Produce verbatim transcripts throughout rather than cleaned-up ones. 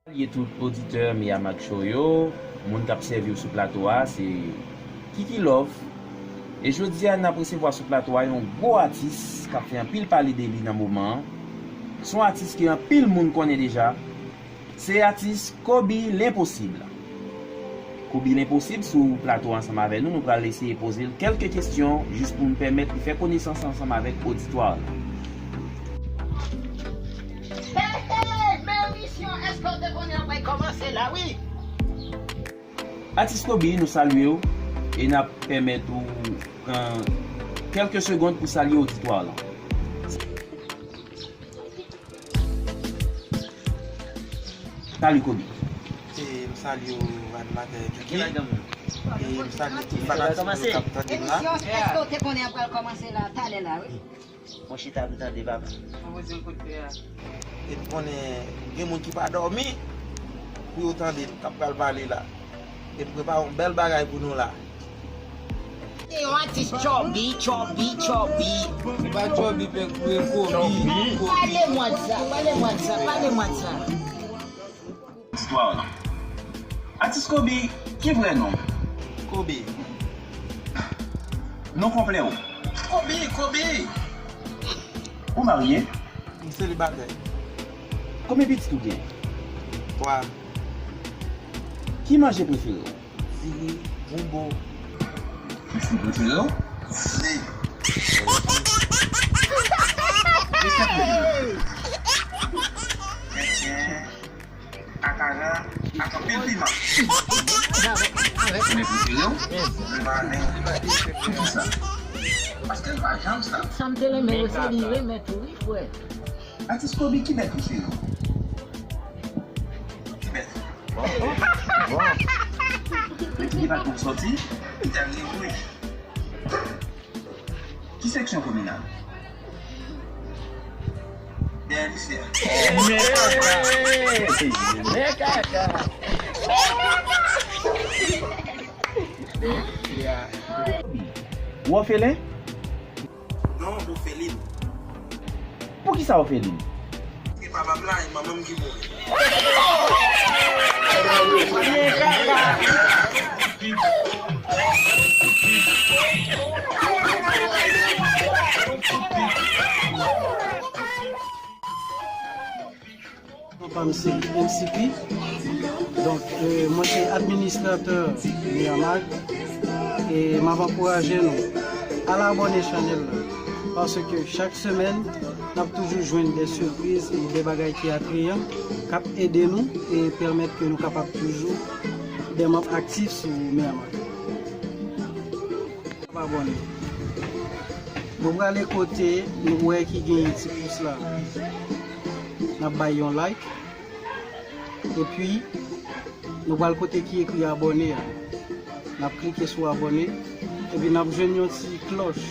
Salye tout oditè Meya Mag Show yo, moun k ap sèvi w sou plato a, se Kiki Love. E jodi a, n ap resevwa sou plato a yon gwo atis k ap fè anpil pale de li nan moman an. Se yon atis ke anpil moun konnen deja. Se atis Kobe Lenposib. Kobe Lenposib sou plato ansanm avè nou. Nou pral eseye poze l kèlke kesyon jis pou n pèmèt li fè konesans ansanm avèk oditwa la. Hey, hey, men misyon, èske w te konnen an pral kòmanse la, wi? Atis Kobe, nou salye w e n ap pèmèt ou pran kèlke segonn pou salye oditwa la. Salut Kobe. E m salye w, animatè Kiki. E m salye tout fanatik nou k ap tande m la. Emisyon, èske w te konnen an pral kòmanse la, talè la, wi? Mwen chita pou tande, papa. Mwen poze l kout pye a. E m konnen gen moun ki pa dòmi pou yo tande m k ap pral pale la. E m prepare yon bèl bagay pou nou la. Se yon atis Chubby, Chubby, Chubby. Se pa Chubby, pèk, se Kobe. Kobe. Pale mwa de sa, pale mwa de sa, pale mwa de sa. Istwa w lan. Atis Kobe, ki vrè non w? Kobe. Non konplè w? Kobe, Kobe. Ou marye? M selibatè. Konbyen pitit ou gen? Twa. Ki manje prefere w? Diri, gumbo. Mesye prefere w? Vle. Mesye prefere w? Chretyen, akara, ak anpil piman. Mesye prefere w? Lebanen. Poukisa? Paske l pa janm sa. Sa m te renmen yo se li renmen tou wi, frè. Atis Kobe, ki bèt prefere w? Ki bèt? Bon. Bon. Ki depatman w sòti? Itali wouj. Ki seksyon kominal? Dèyè lise a. Men kaka. Men kaka. Ou òfelen? Non, m òfelin. Poukisa w òfelin? Paske papa m la, e manman m ki mouri. Non pa m se M C P. Donk, euh, mwen se administratè Meya Mag. E m ap ankouraje nou al abòne chanèl la. Paske chak semèn, n ap toujou jwenn de sipriz e de bagay ki atrayan, k ap ede nou e pèmèt ke nou kapab toujou de manm aktif sou Meya Mag. Abòne. Nou prale kote nou wè ki genyen ti pous la. N ap bay yon like. Epi, nou pral kote ki ekri abòne a. N ap klike sou abòne. Epi, n ap jwenn yon ti klòch.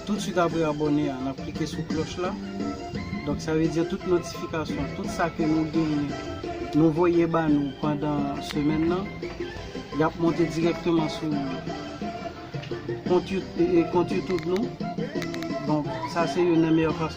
Toutswit apre abòne a, n ap klike sou klòch la. Donk, sa vle di tout notifikasyon, tout sa ke nou genyen, nou voye ba nou pandan semèn nan, y ap monte dirèkteman sou kont You-, e, e, kont YouTube nou. Donk, sa se youn nan meyè fason.